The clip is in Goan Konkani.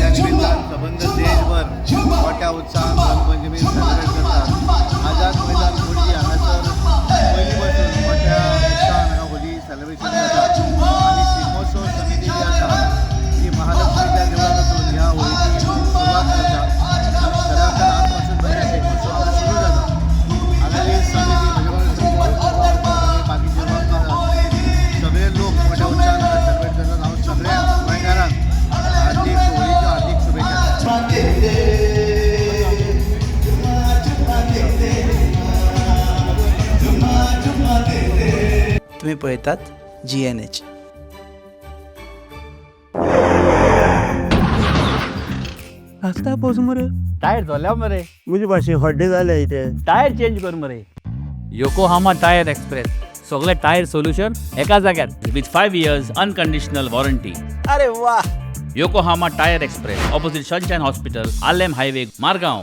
त्या निमित्तान सबंद देशभर मोठ्या उत्साहान रंगपंचमी सेलिब्रेट करतात. आझाद मैदान पणजी हांगासर पयलीं पासून मोठ्या उत्साहान हांगा होली सेलिब्रेशन जाता आनी शिगमोत्सव समिती जी आसा ती महालक्ष्मीच्या देवळान वचून ह्या होळीची सुरवात करता आनी खऱ्या अर्थान आज पासून मागीर शिगमोत्सव हांगा सुरू जाता. हांगाची समिती म्हजे बाकीचे लोक आसात, सगळे लोक मोठ्या उत्साहान हांगा सेलिब्रेट करतात. हांव सगळ्या गोंयकारांक हार्दीक होळीच्यो हार्दीक शुभेच्छा. तुम्ही पळयतात जीएनएच. रस्ता पोच मरे. टायर जोल्या मरे. म्हजे भाशेन हड्डे जाले इथे. टायर चेंज कर मरे. योकोहामा टायर एक्सप्रेस, सगळे टायर सोल्युशन एका जाग्यार with 5 years unconditional warranty. अरे वा. Yokohama tyre express, opposite Sunshine hospital, Arlem highway, Margao.